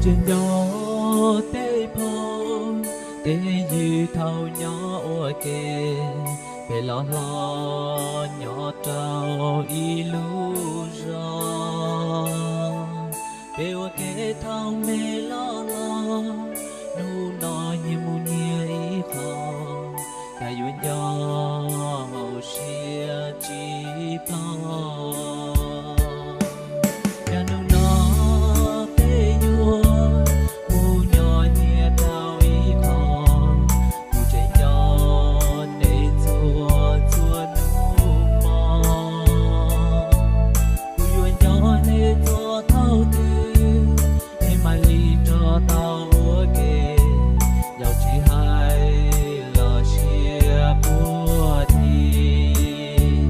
Tseem nco tej phooj tej ywg thaum nyob ua ke, peb los hlob nyob rau ib lub zos. Peb ua ke thaum me loj los, hnub no nyias mus nyias ib qho, cas yuav nco hauv siab tsis ploj. Yog hnub no peb yuav mus nyob nyias rau ib qho, kuv tseem nco nej txhua txhua hnub mog. Kuv yuav nco nej txog thaum twg nej mam li rov tau ua ke, yog tsis hais los siab puag tim.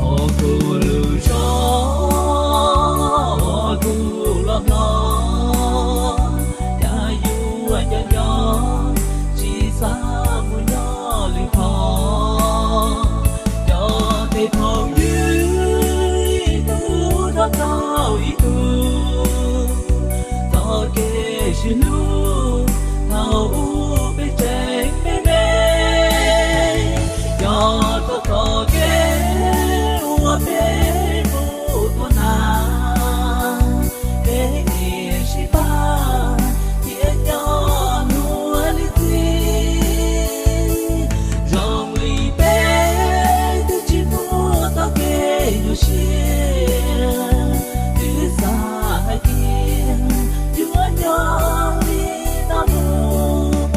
Os kuv lub zos, os kuv los hlob, cas yuav nco nco tsis xav mus nyob lwm qhov. Cov tej phooj ywg ib tug nrog rau ib tug, txoj kev sib hlub thaum ub peb tseem me me. Yog txoj txoj kev uas peb mus tuaj na, peb niaj sib pab thiab nco luag li txiv. Zoo li peb twb tsis muaj txoj kev nyuaj siab, twb xav hais tias yuav nyob li no mus.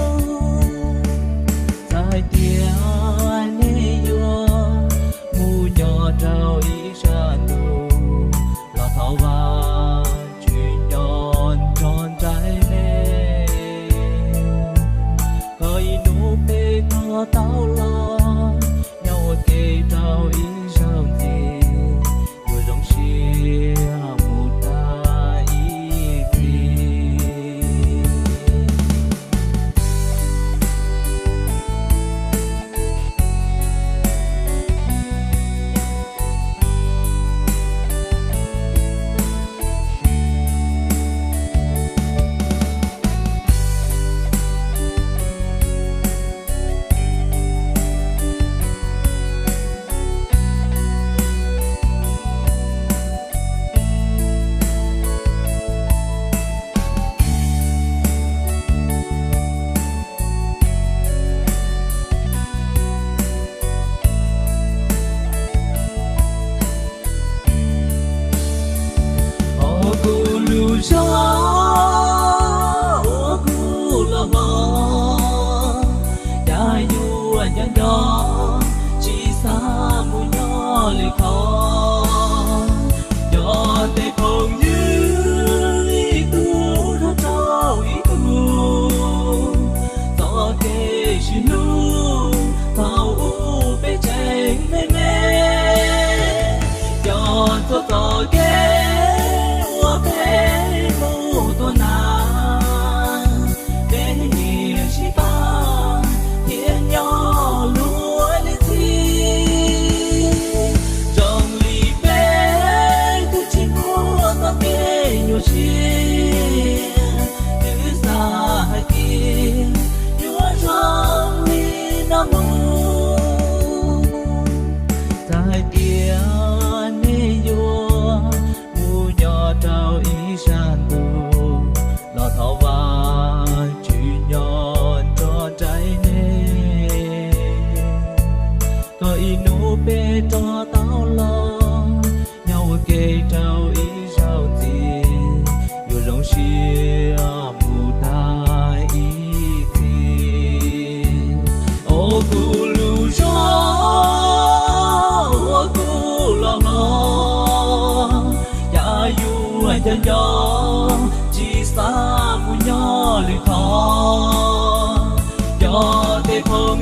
Txawm hais tias nej yuav mus nyob rau ib sab ntuj, los thov Vajtswv nco nrog nraim nej, kom ib hnub peb rov tau los nyob ua ke rau ib zaug ntxiv, yuav zoo siab mus tag ib txhis. Os kuv lub zos, os kuv los hlob, cas yuav nco nco tsis xav mus nyob lwm qhov. Cov tej phooj ywg ib tug nrog rau ib tug, txoj kev sib hlub thaum ub peb tseem me me. Cov txoj txoj kev uas peb mus tuaj na, peb niaj sib pab thiab nco luag li txiv. Zoo li peb twb tsis muaj txoj kev nyuaj siab, twb xav hais tias yuav zoo li no mus. Txawm hais tias nej yuav mus nyob rau ib sab ntuj, los thov Vajtswv nco nrog nraim nej, kom ib hnub peb rov tau los nyob ua ke rau ib zaug ntxiv, yuav zoo siab mus tag ib txhis. Os kuv lub zos, os kuv los hlob, cas yuav nco nco tsis xav mus nyob lwm qhov. Cov tej phooj